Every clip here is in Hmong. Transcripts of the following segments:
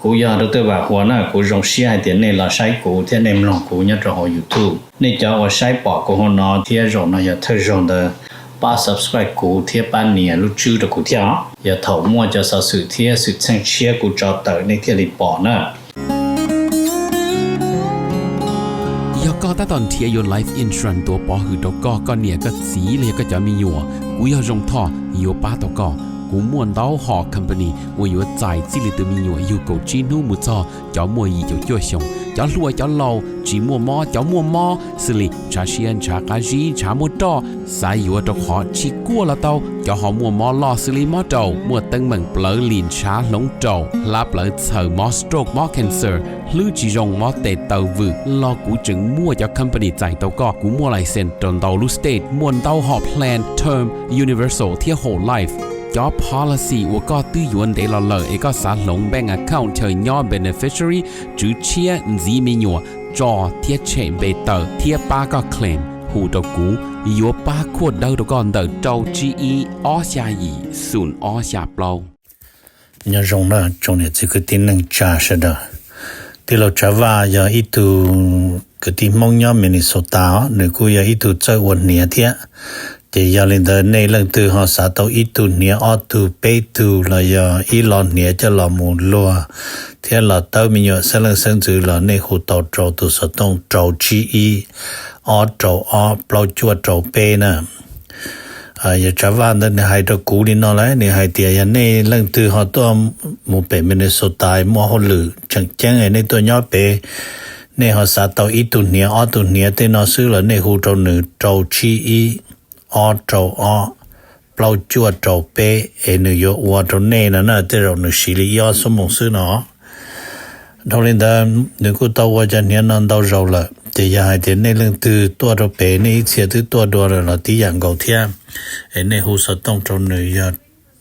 Kuv yog Dr. Vam Huas na, kuv zoo siab hais tias nej los saib kuv thiab nej mloog kuv nyob rau hauv YouTube. Nej cov uas saib pom kuv hauv no thiab zaum no yog thawj zaug ntawd, pab subscribe kuv thiab pab nias lub tswb rau kuv thiab os. Yog thaum muaj cov xov xwm thiab xwm txheej tshiab kuv tso tawm nej thiaj li pom na. Yog koj tab tom nrhiav yuav life insurance tuav pov hwm rau koj, koj niam koj txiv los yog koj cov me nyuam, kuv yog Zoo Thoj yuav pab tau koj. Kuv muaj ntau hom company uas yuav txais txij li tus me nyuam yug kaum tsib hnub mus txog cov muaj yim caum cuaj xyoos, cov hluas cov laus, tsis muaj mob cov muaj mob, xws li ntshav siab ntshav qab zib ntshav muaj roj, xav yuav rau qhov tsis kuaj los tau, cov ho muaj mob loj xws li mob raum, muaj teeb meem plawv lim ntshav hloov raum, hlab plawv txhaws, mob stroke mob cancer, hlwb tsis zoo mob tes taw vwm los kuv tseem muaj cov company txais tau koj. Kuv muaj license rau ntau lub state, muaj ntau hom plan term, universal thiab whole life. Cov policy uas koj twb yuav ntev los lawm es koj xav hloov bank account chaw nyob beneficiary, tswv tshiab, ntxiv me nyuam, tso thiab tshem npe tawm thiab pab koj claim, hu rau kuv, yuav pab khuaj dawb rau koj ntawm rau tsib ib ob xya yim xoom ob xya plaub. Nyob zoo na tsoom niam txiv kwv tij neej tsa sawv daws. Tij laug Tsav Vaj yog ib tug kwv tij Hmoob nyob Minnesota os, nws kuj yog ib tug txawj ua hniav thiab. Ces yog li ntawd nej leej twg ho xav tau ib tug hniav ob tug peb tug los yog ib lo hniav coj los mus luag thiab los tawb me nyuam xeeb leej xeeb ntxwv los nej hu tau rau tus xov tooj rau tsib ib ob rau ob plaub cuaj rau peb na. Yog Tsav Vaj ntawd nws hais rau kuv li no lawm, nws hais tias yog nej leej twg ho tuaj mus pem Minnesota muaj hauj lwm tseem ceeb nej tuaj nyob pem, nej ho xav tau ib tug hniav ob tug hniav tej no xwb los nej hu rau nws rau tsib ib ob rau ob plaub cuaj rau peb es nws yuav ua rau nej no na, tej zaum nws siv li ib ob xuab moos xwb no. Dhau li ntawd nws kuj tau ua cov hniav no ntau zaus lawm, ces yog hais tias nej leej twg tuaj rau pem nej ib txhia twb tuaj dua lawm los tib yam nkaus thiab, es nej hu xov tooj rau nws yog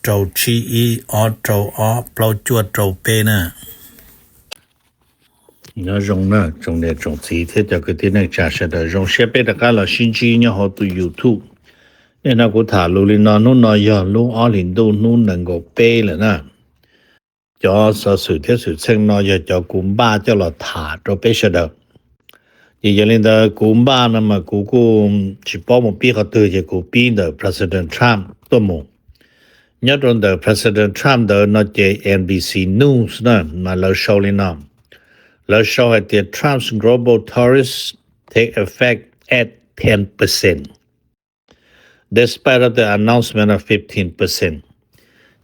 rau tsib ib ob rau ob plaub cuaj rau peb na. Nyob zoo na tsoom niam tsoom txiv thiab cov kwv tij neej tsa sawv daws, zoo siab peb rov qab los sib ntsib nyob hauv tus YouTube. Niaj hnub no kuv tham lus li no, hnub no yog lub ob hlis ntuj hnub nees nkaum peb lawm na. Cov xov xwm thiab xwm txheej no yog cov kuv npaj coj los tham rau peb sawv daws. Ces yog li ntawd kuv npaj no mas kuv kuj tsis paub mus pib qhov twg, ces kuv pib ntawm President Trump tuaj mus. Nyob rau ntawm President Trump ntawd no ces N B C News na mas lawv sau li no. Lawv sau hais tias Trump's global tariffs take effect at ten percent despite of the announcement of fifteen percent.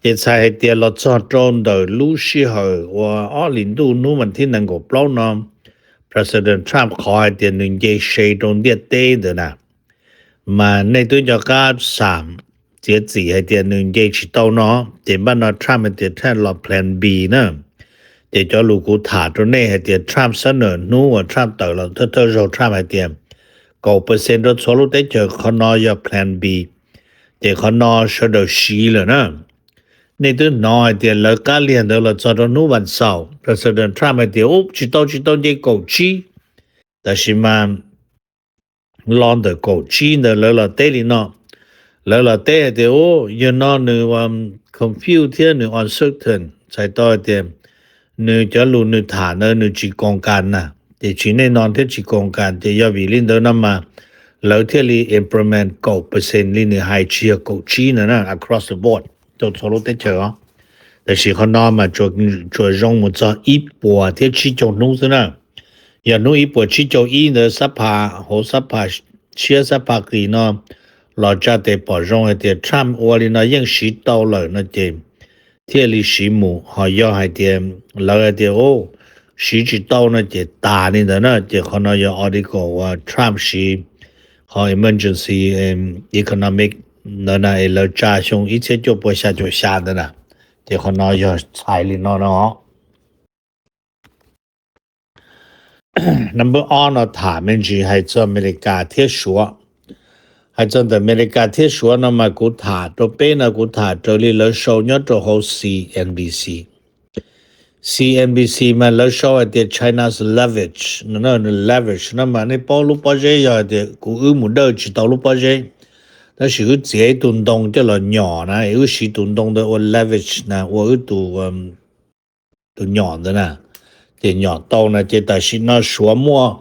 Ces txhais hais tias los txog rau ntawm lub sij hawm uas ob hlis ntuj hnub vas thib nees nkaum plaub no, President Trump qhov hais tias nws nce se rau ntiaj teb ntawd na, mas nej twb nco qab xam txiav txim hais tias nws nce tsis tau no, ces npaj no Trump hais tias Trump los plan B na. Ces cov lus kuv tham rau nej hais tias Trump xab nam hnub uas Trump tawm los thawj thawj zaug Trump hais tias kaum percent rau txhua lub teb chaws, qhov no yog plan B. Ces qhov no sawv daws siv lawm na. Nej twb hnov hais tias lawv qab liag ntawd los txog rau hnub vas xaum President Trump hais tias ub tsis tau tsis tau nce kaum tsib. Tab sis mas los ntawm kaum tsib ntawd lawv los teb li no. Lawv los teb hais tias ub yog no nws confuse thiab nws uncertain, txhais tau hais tias nws cov lus nws tham ntawd nws tsis koom kas na, ces tsis nej no thiab tsis koom kas, ces yog vim li ntawd no mas lawv thiaj li implement kaum percent li nws hais, tsis yog kaum tsib no na, across the board rau txhua lub teb chaws os. Tab sis qhov no mas tsuas zoo mus txog ib puas thiab tsib caug hnub xwb na. Yog hnub ib puas tsib caug ib ntawd xab phas hauv xab phas tshiab xab phas qis no los tsa tes pom zoo hais tias Trump ua li no yeej siv tau lawm no ces thiaj li siv mus, ho yog hais tias lawv hais tias siv tsis tau no ces tas li ntawd na. Ces qhov no yog article uas Trump siv qhov emergency economic ntawd na, es lawv tsa xyoo ib txhiab cuaj pua xya caum xya ntawd na. Ces qhov no yog txhais li no no. Number ob no tham me ntsis hais txog Amelikas thiab Suav. Hais txog ntawm Amelikas thiab Suav no mas kuv tham rau peb no kuv tham raws li lawv sau nyob rau hauv C N B C. C N B C mas lawv sau hais tias China's leverage, leverage no mas nej paub lub pob zeb yog hais tias kuv wb mus dawj tsis tau lub pob zeb, tab sis wb txiav ib tug ntoo coj los nyom na, wb siv tus ntoo ntawd ua leverage na, ua wb tus tus nyom ntawd na. Ces nyom tau no ces tam sim no Suav muaj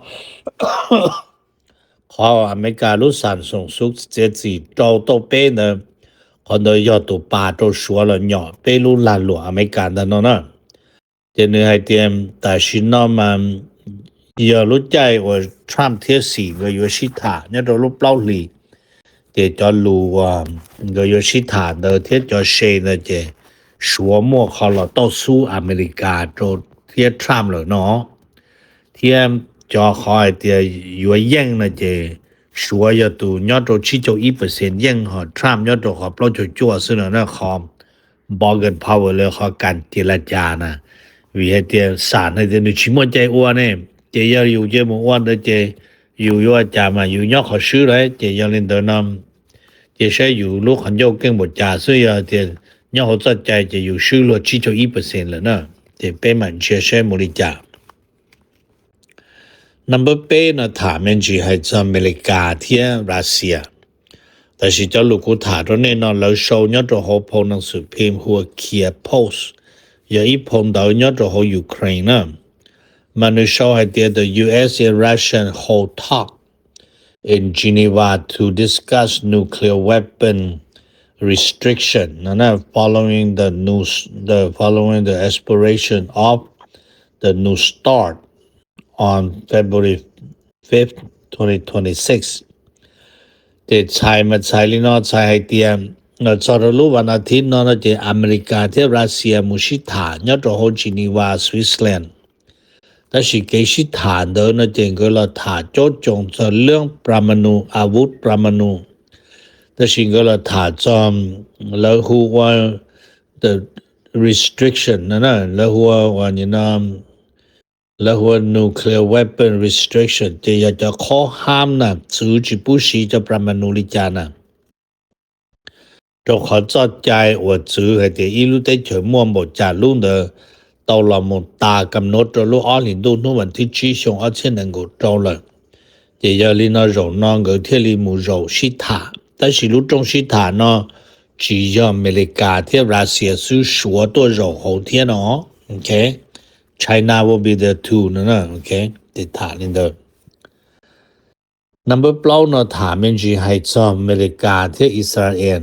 qhov Amelikas lub xam xoom xub txiav txim rau tau peb ntawd, qhov ntawd yog tus pas rau Suav los nyom peb lub lag luam Amelikas ntag no na. Ces nws hais tias tam sim no mas yog lub caij uas Trump thiab Xi nkawd yuav sib tham nyob rau lub plaub hlis, ces cov lus uas nkawd yuav sib tham ntawd thiab cov se ntawd ces Suav muaj qhov los toj xub Amelikas rau thiab Trump lawm no. Thiab cov qhov hais tias yuav yeej no ces Suav yog tus nyob rau tsib caug ib percent yeej, ho Trump nyob rau qhov plaub caug cuaj xwb no na, qhov bargain power los qhov kas ces la cas na. Vim hais tias xam hais tias nws tsis muaj cai ua ne, ces yog yus cia mus ua ntawd ces yus yuav ua cas mas yus nyob qhov swb lawm. Ces yog li ntawd no ces saib yus lub qhov ncauj keej npaum cas xwb, yog tias nyob hauv txoj cai ces yus swb luag tsib caug ib percent lawm na, ces peb mam ntsia saib mus li cas. Number peb no tham me ntsis hais txog Amelikas thiab Russia. Tab sis cov lus kuv tham rau nej no lawv sau nyob rau hauv phau Hnav Xwm Phim hu ua Kyiv Post, yog ib phau ntawv nyob rau hauv Ukraine na. Mas nws sau hais tias the U S and Russia hold talk in Geneva to discuss nuclear weapon restriction no na, following the news, the following the expiration of the New START on February fifth, twenty twenty-six. Ces txhais mas txhais li no, txhais hais tias txog rau lub vas nas thiv no no ces Amelikas thiab Russia mus sib tham nyob rau hauv Geneva, Switzerland. Tab sis kev sib tham ntawd no ces nkawd los tham caub coos txog lub pramanu, avut pramanu. Tab sis nkawd los tham txog lawv hu ua the restriction no na, lawv hu ua, lawv hu ua nuclear weapon restriction, ces yog cov khob hab na, txwv tsis pub siv cov pramanu li cas na. Rau qhov txoj cai uas txwv hais tias ib lub teb chaws muaj npaum cas lub ntawd tau los mus tas kam nuav rau lub ob hlis ntuj hnub vas thib tsib xyoo ob txhiab nees nkaum rau lawm. Ces yog li no zaum no nkawd thiaj li mus zaum sib tham. Tab sis lub rooj sib tham no tsis yog Amelikas thiab Russia xwb, Suav tuaj zaum hauv thiab no. China will be there too no. Ces tham li ntawd. Number plaub no tham me ntsis hais txog Amelikas thiab Israel.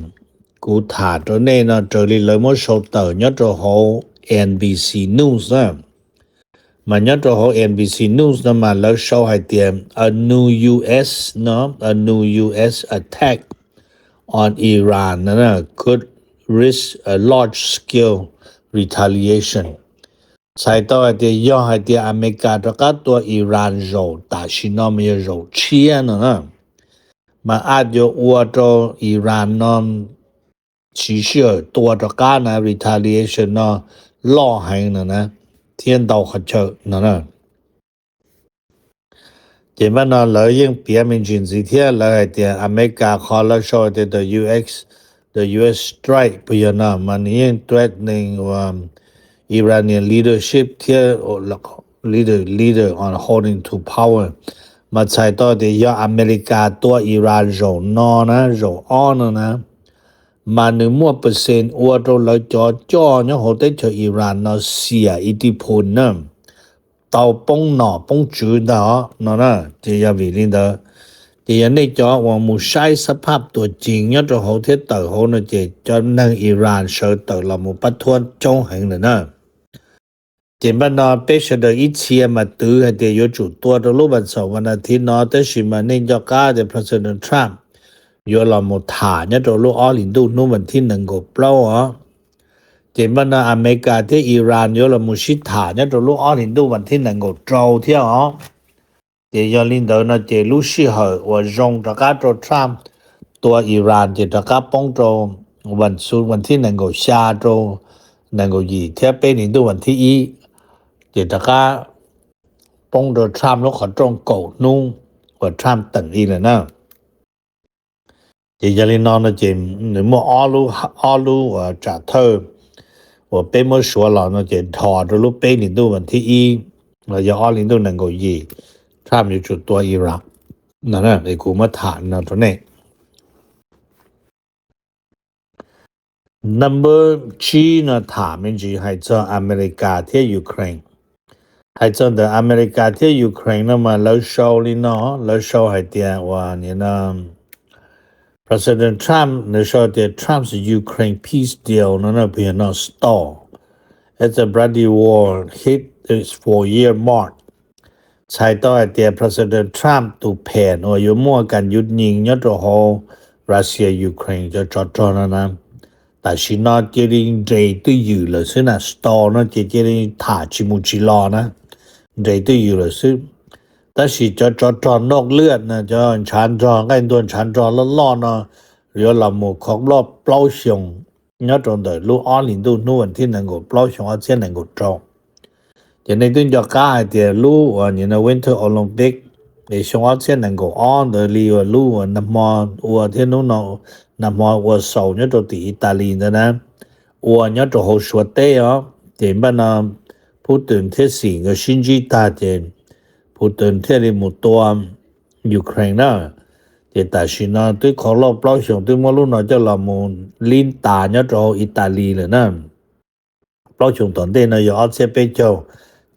Kuv tham rau nej no raws li lawv muab sau tawm nyob rau hauv N B C News na. Mas nyob rau hauv N B C News no mas lawv sau hais tias a new U S no, a new U S attack on Iran no could risk a large scale retaliation. Txhais tau hais tias yog hais tias Amelikas rov qab tua Iran zaum tam sim no mas yog zaum tshiab no na, mas a yuav ua rau Iran no siv sij hawm tua rov qab na, retaliation no loj heev no na, thiab ntau qhov chaw no na. Ces npaj no lawv yeej piav me ntsis ntxiv thiab, lawv hais tias Amelikas qhov lawv sau tias the U S, the U S strike puas yog no mas nws yeej threatening ua Iranian leadership thiab leader, leader on holding to power. Mas txhais tau tias yog Amelikas tua Iran zaum no na, zaum ob no na, mas nws muaj percent ua rau lawv cov coj nyob hauv teb chaws Iran no xiam ib tij phun na, tau poob nom poob tswv ntag os no na. Ces yog vim li ntawd, ces yog nej cov uas mus saib xab phaj tuam cees nyob rau hauv thiab tawm hauv no ces cov neeg Iran sawv tawm los mus pab thuab coob heev lawm na. Ces npaj no peb sawv daws ib txhia mas twv hais tias yuav tsum tua rau lub vas xaum vas nas thiv no, tab sis mas nej nco qab tias President Trump yuav los mus tham nyob rau lub ob hlis ntuj hnub vas thib nees nkaum plaub os. Ces npaj no Amelikas thiab Iran yuav los mus sib tham nyob rau lub ob hlis ntuj vas thib nees nkaum rau thiab os. Ces yog li ntawd no ces lub sij hawm uas zoo rov qab rau Trump tua Iran ces rov qab poob rau vas xub vas thib nees nkaum xya rau nees nkaum yim thiab peb hlis ntuj vas thib ib, ces rov qab poob rau Trump lub qhov rooj kaum hnub uas Trump teem li lawm na. Ces yog li no no ces nws muaj ob lub, ob lub uas tsam thawj uas peb muab suav los no ces dhos rau lub peb hlis ntuj vas thib ib los yog ob hlis ntuj nees nkaum yim, Trump yuav tsum tua Iran no. Es kuv muab tham no rau nej. Number tsib no tham me ntsis hais txog Amelikas thiab Ukraine. Hais txog ntawm Amelikas thiab Ukraine no mas lawv sau li no, lawv sau hais tias uas nim no President Trump nws sau tias Trump's Ukraine peace deal no no puas yog no stall as the bloody war hit its four-year mark. Txhais tau hais tias President Trump tus pham uas yuav muaj kas yuv nyees nyob rau hauv Russia Ukraine cov tsov rog no na, tam sim no cia li nres twj ywm lawm xwb na, stall no ces cia li tham tsis mus tsis los na, nres twj ywm lawm xwb. Tab sis cov tsov rog noj lwj no, cov ntshav nrog nqaij ntuag ntshav nrog loj loj no yuav los mus kho loj plaub xyoos nyob rau ntawm lub ob hlis ntuj hnub vas thib nees nkaum plaub xyoo ob txhiab nees nkaum rau. Ces nej twb nco qab hais tias lub uas nim no Winter Olympic es xyoo ob txhiab nees nkaum ob ntawd li uas lub uas nag hmo ua thiab hnub no nag hmo ua xaus nyob rau tim Italy ntawd na, ua nyob rau hauv Suav teb os. Ces npaj no Putin thiab Xi nkawd sib ntsib tag ces Putin thiaj li mus tua Ukraine na. Ces tam sim no twb kho loj plaub xyoos twb muab lub no coj los mus lib tas nyob rau hauv Italy lawm na. Plaub xyoos tom ntej no yog ob txhiab peb caug,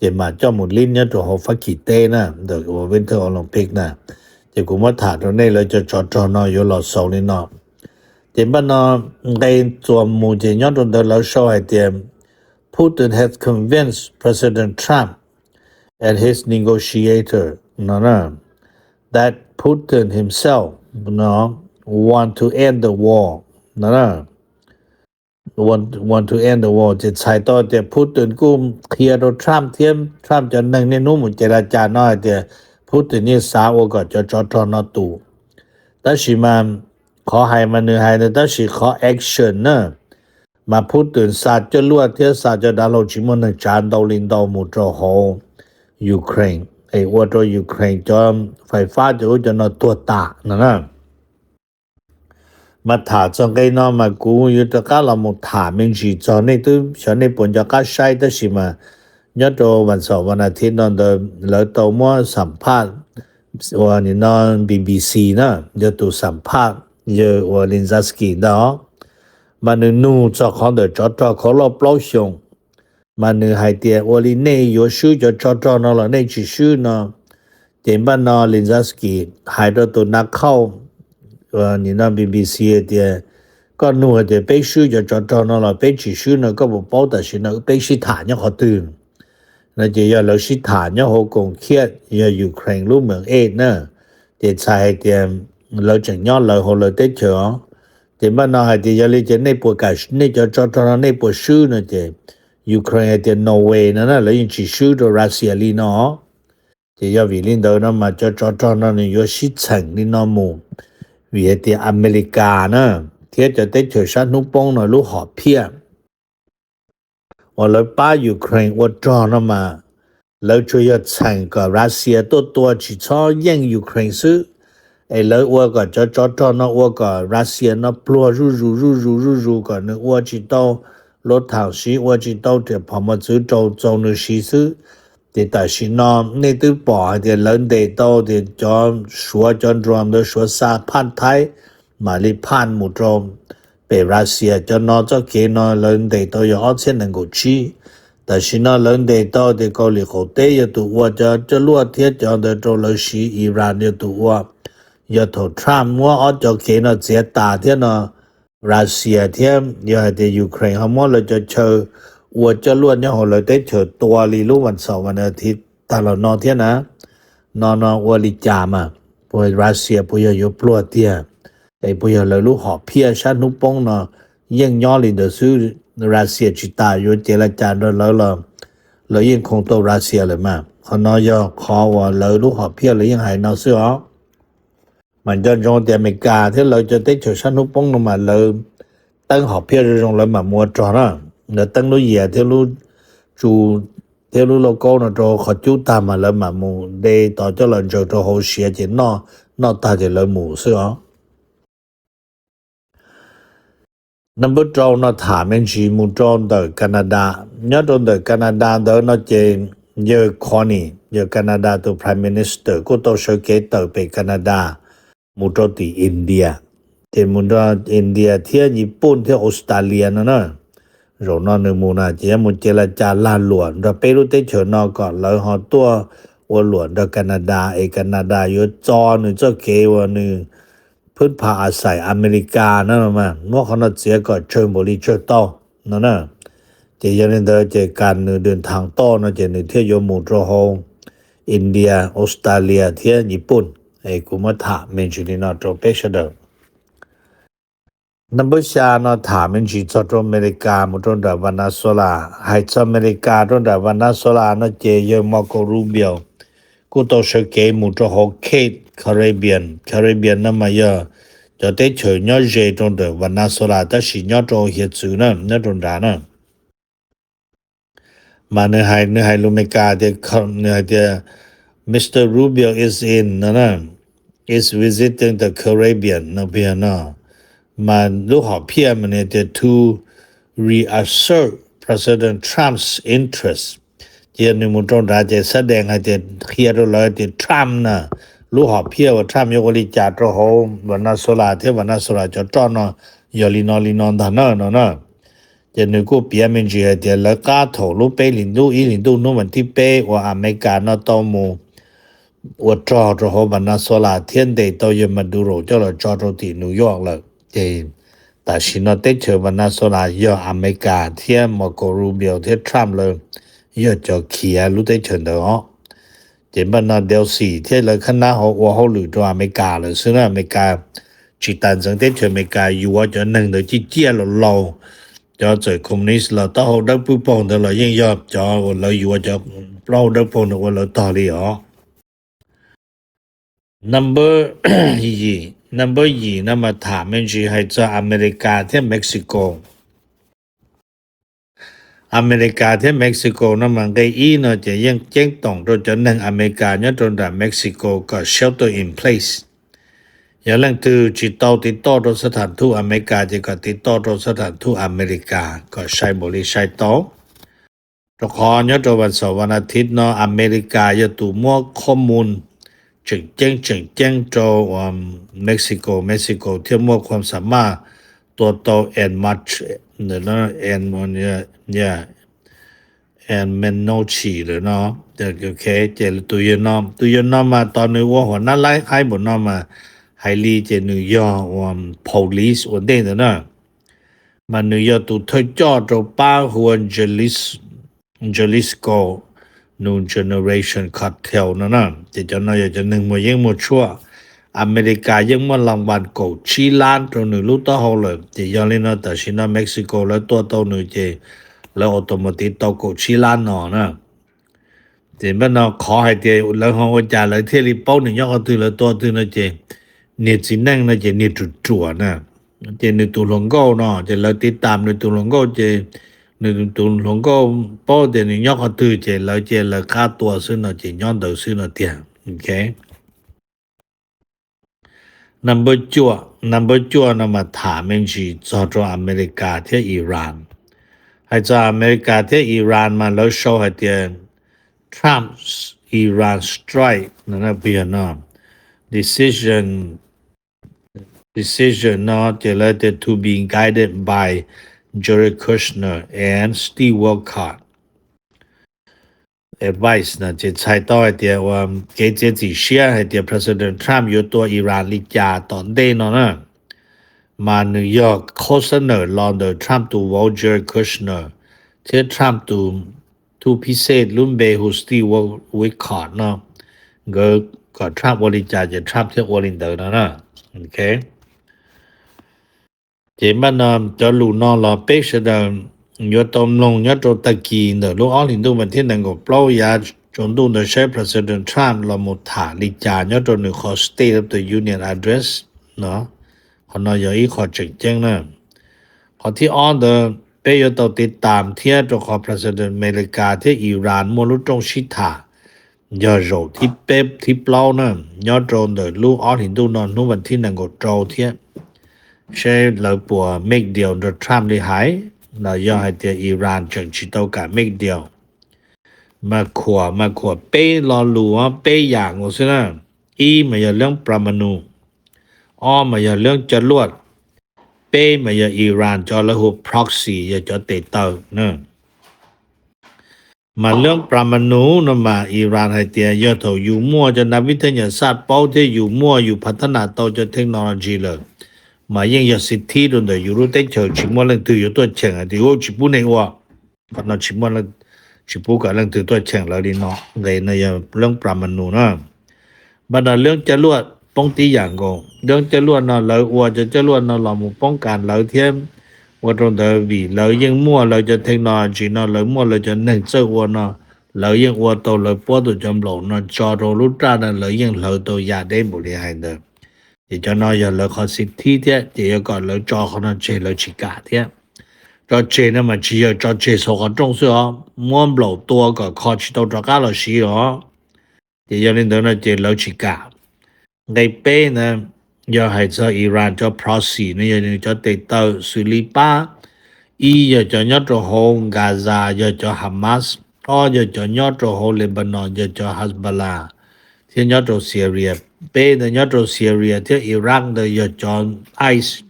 ces mam coj mus lib nyob rau hauv Fab Kis teb na, ntawm uas Winter Olympic na. Ces kuv muab tham rau nej lawv cov tsov rog no yuav los xaus li no. Ces npaj no nqe txuas mus ces nyob rau ntawd lawv sau hais tias Putin has convinced President Trump and his negotiator no na, that Putin himself no want to end the war no na. Want, want to end the war ces txhais tau tias Putin kuj qhia rau Trump thiab Trump cov neeg niaj hnub mus ces la cas no hais tias Putin yeej xav ua kom cov tsov rog no tus. Tab sis mas qhov hais mas nws hais ntawd tab sis qhov action na, mas Putin xa coj luaj thiab xa cov dav hlau tsis muaj neeg tsav ntau li ntau mus rau hauv Ukraine es ua rau Ukraine cov fais fab cov ub cov no tuag tas no na. Mas tham txog nqe no mas kuv yuav rov qab los mus tham me ntsis txog, nej twb xyov nej puas nco qab saib tab sis mas nyob rau vas xaum vas nas thiv no ntawd lawv tau muab xam phaj uas nim no B B C na, yog tus xam phaj yawg uas Zelensky ntag, mas nws nug txog qhov ntawm tsov rog kho loj plaub xyoos, mas nws hais tias ua li nej yuav swb cov tsov rog no los nej tsis swb no. Ces npaj no Zelensky hais rau tus nav khauj nim no B B C hais tias koj nug hais tias peb swb cov tsov rog no los peb tsis swb no koj puas paub tam sim no peb sib tham nyob qhov twg no? Ces yog lawv sib tham nyob hauv koom khiaj yog Ukraine lub meem ej na, ces txhais hais tias lawv tseem nyob lawv hauv lawv teb chaws os. Ces npaj no hais tias yog li ces nej puas kam nej cov tsov rog no nej puas swb no? Ces Ukraine hais tias no way no na, lawv yeej tsis swb rau Russia li no. Ces yog vim li ntawd no mas cov tsov rog no nws yuav sib txheem li no mus, vim hais tias Amelikas na thiab cov teb chaws sab hnub poob no lub hom phiaj uas lawv pab Ukraine ua rog no mas lawv tsuas yog txheem kom Russia tuaj tua tsis txhob yeej Ukraine xwb, es lawv ua kom cov tsov rog no ua kom Russia no pluag zuj zus zuj zus zuj zus kom nws ua tsis tau luv tham siv, ua tsis tau riam phom mos txwv rau txaus nws siv xwb. Ces tam sim no nej twb pom hais tias lawv ntes tau tias cov Suav cov drone ntawd Suav xa phaj Thaib mam li phaj mus rau pem Russia. Cov no txoj kev no lawv ntes tau yog ob txhiab nees nkaum tsib. Tam sim no lawv ntes tau tias Kaus Lim qaum teb yog tus ua cov coj luaj thiab cov ntawd rau lawv siv, Iran yog tus ua. Yog thaum Trump muab ob cov kev no txiav tas thiab no, Russia thiab yog hais tias Ukraine ho muab lawv cov chaw ua coj luaj nyob hauv lawv teb chaws tua li lub vas xaum vas nas thiv tag los no thiab na, no no ua li cas mas puas Russia puas yog yuav pluag tiag? Es puas yog lawv lub hom phiaj sab hnub poob no yeej nyob li ntawd xwb, Russia tsis tas yuav cev la cas rau lawv los lawv yeej khoom tau Russia lawm mas. Qhov no yog qhov uas lawv lub hom phiaj lawv yeej hais no xwb os. Mas nco ntsoov tias Amelikas thiab lawv cov teb chaws sab hnub poob no mas lawv teeb hom phiaj zoo zoo lawv mam mus ua rog na. Lawv teeb lub yias thiab lub tsu thiab lub lauj kaub no rau qhov cub tag mas lawv mam mus de tos coj los ntsaws rau hauv siav ces noj, noj tag ces lawv mus xwb os. Number rau no tham me ntsis mus rau ntawm Canada. Nyob rau ntawm Canada ntawd no ces yawg Carney, yawg Canada tus Prime Minister kuj tau sawv kev tawm pem Canada mus rau tim India. ces mus nrog India thiab Yiv Pooj thiab Australia no na. Zaum no nws mus na ces yuav mus ce la cas lag luam nrog peb lub teb chaws no kom lawv ho tuaj ua luam nrog Canada es Canada yuav txo nws txoj kev uas nws phwb pha a xais Amelikas na, muab qhov no txiav kom tsawg npaum li tsawg tau no na. Ces yog li ntawd ces kam nws dwm thaam toj no ces nws thiaj yuav mus rau hauv India, Australia thiab Yiv Pooj. Es kuv muab tham me ntsis li no rau peb sawv daws. Number xya no tham me ntsis txog rau Amelikas mus rau nram Venezuela. Hais txog Amelikas rau nram Venezuela no ces yawg Marco Rubio kuj tau sawv kev mus rau hauv Cape Caribbean. Caribbean no mas yog cov teb chaws nyob ze rau ntawm Venezuela tab sis nyob rau hiav txwv na, nyob rau nrad na. Mas nws hais, nws hais lus Amelikas tias, nws hais tias Mister Rubio is in no na, is visiting the Caribbean no pig no. Mas lub hom phiaj mas nws tias to reassert President Trump's interest. Ces nws mus rau nrad ces xab dees hais tias qhia rau lawv tias Trump na, lub hom phiaj uas Trump yuav ua li cas rau hauv Venezuela thiab Venezuela cov roj no yog li no li no ntag na no na. Ces nws kuj piav me ntsis hais tias lawv qab thaum lub peb hlis, lub ib hlis ntuj hnub vas thib peb uas Amelikas no tau mus ua rog rau hauv Venezuela thiab ntes tau yawg Maduro coj los tso rau tim New York lawm. Ces tam sim no teb chaws Venezuela yog Amelikas thiab Marco Rubio thiab Trump lawv yog cov khiav lub teb chaws ntawd os. Ces npaj no Delcy thiab lawv khab nab ho ua hauj lwm rau Amelikas lawm xwb na. Amelikas tsis tas ntxeev teb chaws Amelikas yuav cov neeg ntawd ciaj ciaj laus laus, cov txawm communist los taub hau dawb pwb paug ntawd los yeej yog cov uas lawv yuav cov plaub hau dawb paug ntawd ua lawv tog li os. Number yim, number yim no mas tham me ntsis hais txog Amelikas thiab Mexico. Amelikas thiab Mexico no mas nqe ib no ces yeej ceeb toom rau cov neeg Amelikas nyob rau nram Mexico kom shelter in place. Yog leej twg tsis tau tiv toj rau xab tham thuj Amelikas ces kom tiv toj rau xab tham thuj Amelikas kom sai npaum li sai tau. Rau qhov nyob rau vas xaum vas as thiv no Amelikas yog tus muab qhob mus tseem ceeb tseem ceeb rau Mexico, Mexico thiaj muaj khuam xa maj tua tau en mach, en menochi lawm no. Ces tus yawg no, tus yawg no mas tos nws ua huam nab laib qaib npaum no mas hais li ces nws yog ua police ua ntej ntawd na. Mas nws yog tus thawj coj rau pab hu ua Jalisco New Generation Cartel no na. Ces cov no yog cov neeg muaj yeeb muaj tshuaj. Amelikas yeej muaj las vas kaum tsib lab rau nws lub taub hau lawm. Ces yog li no tam sim no Mexico lawv tua tau nws ces lawv authorize tau kaum tsib lab no na. Ces npaj no qhov hais tias lawv ho ua cas lawv thiaj li paub nws nyob qhov twg lawv tua twg no ces niag txiv neej no ces niag ruam ruam na. Ces nws tus hluas nkauj no ces lawv tiv tam nws tus hluas nkauj ces nws tus hluas nkauj paub tias nws nyob qhov twg ces lawv cia lawv qab tua xwb no ces nyob ntawd xwb no tiag. Ok. Number cuaj, number cuaj no mas tham me ntsis txog rau Amelikas thiab Iran. Hais txog Amelikas thiab Iran mas lawv sau hais tias Trump's Iran strike no, decision, decision no ces lawv tias to be guided by Jared Kushner and Steve Witkoff advice no ces txhais tau hais tias ua kev txiav txim siab hais tias President Trump yuav tua Iran li cas tom ntej no na. Mas nws yog qhov xab nawm los ntawm Trump tus vauv Jared Kushner thiab Trump tus thub phib xej lub npe hu Steve Witkoff no, nkawd kom Trump ua li cas ces Trump thiaj ua li ntawd no na. Ok. Ces npaj no cov lus no los peb sawv daws yuav tau mloog nyob rau tag kis ntawm lub ob hlis ntuj vas thib nees nkaum plaub yav tsaus ntuj ntawd saib President Trump los mus tham li cas nyob rau nws qhov State of the Union Address no. Qhov no yog ib qho tseem ceeb na. Qhov thib ob ntawd peb yuav tau tiv tam thiab rau qhov President Amelikas thiab Iran muaj lub rooj sib tham yog zaum thib peb thib plaub na, nyob rau ntawm lub ob hlis ntuj no hnub vas thib nees nkaum rau thiab. Saib lawv puas make deal nrog Trump li hais los yog hais tias Iran tseem tsis tau kam make deal. Mas khuam mas khuam peb lo lus peb yam nkaus xwb na. Ib mas yog leeb pla ma nus, ob mas yog leeb coj luaj, Peb mas yog Iran cov lawv hu proxy, yog cov tes taw na. Mas lub pramanu no mas Iran hais tias yog thaum yus muaj cov nav vij thaj nyas xaj paub thiab yus muaj yus phav thab nas tau cov technology lawm, mas yeej yog xib thib rau ntawm yus lub teb chaws, tsis muaj leej twg yuav tuaj cheem hais tias ua tsis pub nej ua, qhov no tsis muaj, tsis pub kom leej twg tuaj cheem lawv li no. Nqe no yog lub pramanu na. Npaj no lub caj luaj poob tib yam nkaus, lub caj luaj no lawv ua cov caj luaj no los mus poob kas lawv thiab. Ua rau ntawd vim lawv yeej muaj lawv cov technology no, lawv muaj lawv cov neeg txawj ua no, lawv yeej ua tau lawv puab tus cov nplaum no tso rau lub raj no, lawv yeej hlawv tau yam deb npaum li hais ntawd. Ces cov no yog lawv qhov xib thib thiab, ces yuav kom lawv tso qhov no tseg lawv tsis kam thiab. Tso tseg no mas tsis yog tso tseg saum qhov rooj xwb os, muab nplaum tua kom kho tsis tau rov qab los siv os. Ces yog li ntawd no ces lawv tsis kam. Nqe peb na, yog hais txog Iran cov proxy no, yog nws cov tes taw xws li pab, ib yog cov nyob rau hauv Gaza yog cov Hamas, ob yog cov nyob rau hauv Lebanon yog cov Hezbollah, thiab nyob rau Syria. Peb ntawd nyob rau Syria thiab Iraq ntawd yog cov ICE.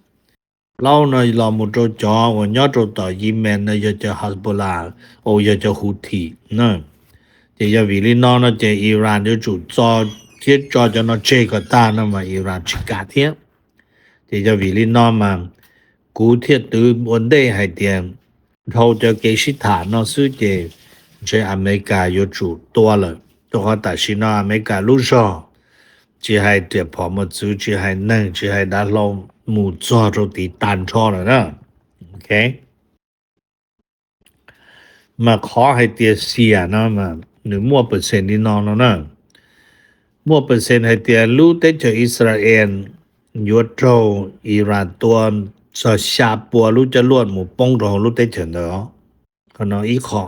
Plaub no los mus rau cov uas nyob rau tom Yemen no yog cov Hezbollah, uas yog cov Houthi na. Ces yog vim li no no ces Iran yuav tsum tso thiab tso cov no tseg kom tag no mas Iran tsis kam thiab. Ces yog vim li no mas kuv thiaj twv ua ntej hais tias dhau cov kev sib tham no xwb ces ntshe Amelikas yuav tsum tua lawm, rau qhov tam sim no Amelikas lub zog tsis hais riam phom mos txwv, tsis hais neeg, tsis hais dav hlau, mus txog rau tid tag nrho lawm na. Ok, mas qhov hais tias xiam no mas nws muaj percent li no no na. Muaj percent hais tias lub teb chaws Israel yuav raug Iran tua txog xya pua lub coj luaj mus poob rau hauv lub teb chaws ntawd. Qhov no ib qho.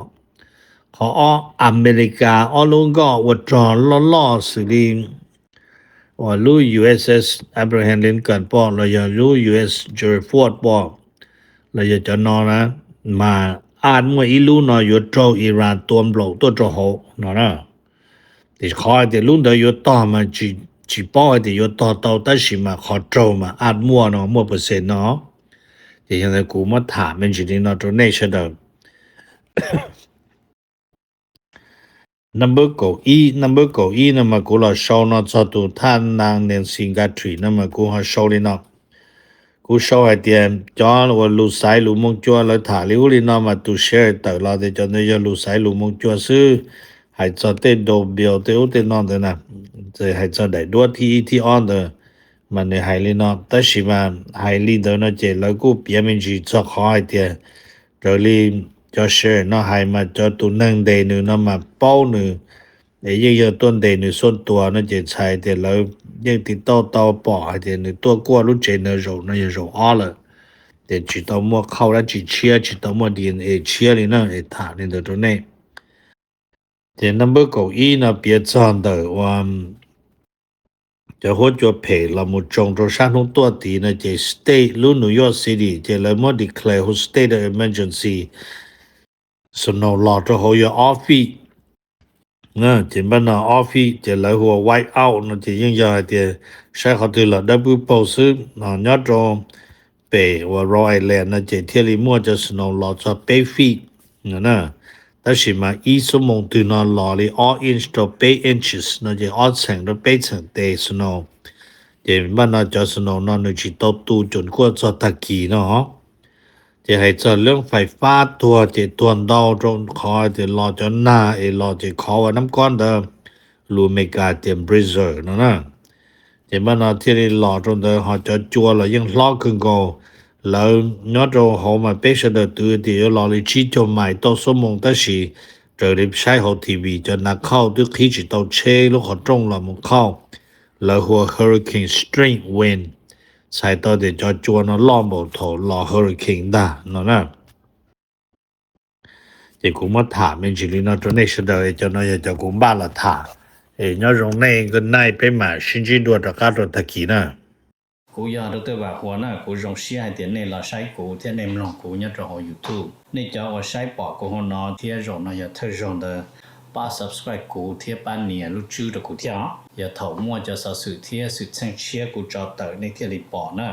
Qhov ob, Amelikas ob lub nkoj ua rog loj loj xws li uas lub U S S Abraham Lincoln pom los yog lub U S S Gerald Ford pom los yog cov no na, mas ab muaj ib lub no yuav raug Iran tua nplaum tuaj rau hauv no na. Ces qhov hais tias lub ntawd yuav tog mas tsis paub hais tias yuav tog tau, tab sis mas qhov raug mas ab muaj no, muaj percent no. Ces yog ntawd kuv muab tham me ntsis li no rau nej sawv daws. Number kaum ib, number kaum ib no mas kuv los sau no txog tus thaj nas Nancy Guthrie no mas kuv ho sau li no. Kuv sau hais tias cov uas lus xaiv lus moo cua lawv tham li ub li no mas tus share tawm los tias cov ntawd yog lus xaiv lus moo cua xwb, hais txog tej dog bill tej ub tej no ntawd na, hais txog daim duab thib ib thib ob ntawd mas nws hais li no. Tab sis mas hais li ntawd no ces lawv kuj piav me ntsis txog qhov hais tias raws li cov share no hais mas cov tus neeg ntes nws no mas paub nws es yeej yog tuaj ntes nws xuaj tuas no ces txhais tias lawv yeej tiv tauj tau pom hais tias nws tuaj kuaj lub tsev ntawd zaum no yog zaum ob lawm. Ces tsis tau muaj qhauj dab tsi tshiab, tsis tau muaj D N A tshiab li na, es tham li ntawd rau nej. Ces number kaum ib no piav txog ntawm uas cov huab cua phem los mus tsoo rau sab hnub tuaj tid no ces state lub New York City ces lawv muab declare hu state of emergency, snow los rau hauv yog ob feet. Ces npaj no ob feet ces lawv hu ua white out no ces yeej yog hais tias saib qhov twg los dawb pwb paug xwb. Nyob rau pem uas Rhode Island no ces thiaj li muaj cov snow los txog peb feet no na. Tab sis mas ib xuab moos twg no los li ob inch rau peb inches no ces ob txheem rau peb txheem tes snow. Ces npaj no cov snow no nws tsis tau tu cuam kuaj txog tag kis no. Ces hais txog lub fais fab tuag ces tuag ntau rau qhov tias los cov nag es los ces khov ua nab kob ntawd, lus Amelikas tias blizzard no na. Ces npaj no thiaj li los rau ntawd, ho cov cua los yeej hlob kawg nkaus. Lawv nyob rau hauv mas peb sawv daws twv tias yuav los li tsib caug mais tauj xuab moos, tab sis raws li saib hauv T V cov nav khauj twb qhib tsis tau tsheb lub qhov rooj los mus khauj. Lawv hu ua hurricane strength wind, txhais tau tias cov cua no loj npaum thaum los hurricane ntag no na. Ces kuv muab tham me ntsis li no rau nej sawv daws, cov no yog cov kuv npaj los tham. Es nyob zoo nej, good night, peb mam sib ntsib dua rov qab rau tag kis na. Kuv yog Doctor Vam Huas na, kuv zoo siab hais tias nej los saib kuv thiab nej mloog kuv nyob rau hauv YouTube. Nej cov uas saib pom kuv hauv no thiab zaum no yog thawj zaug ntawd, pab subscribe kuv thiab pab nias lub tswb rau kuv thiab os. Yog thaum muaj cov xov xwm thiab xwm txheej tshiab kuv tso tawm nej thiaj li pom na.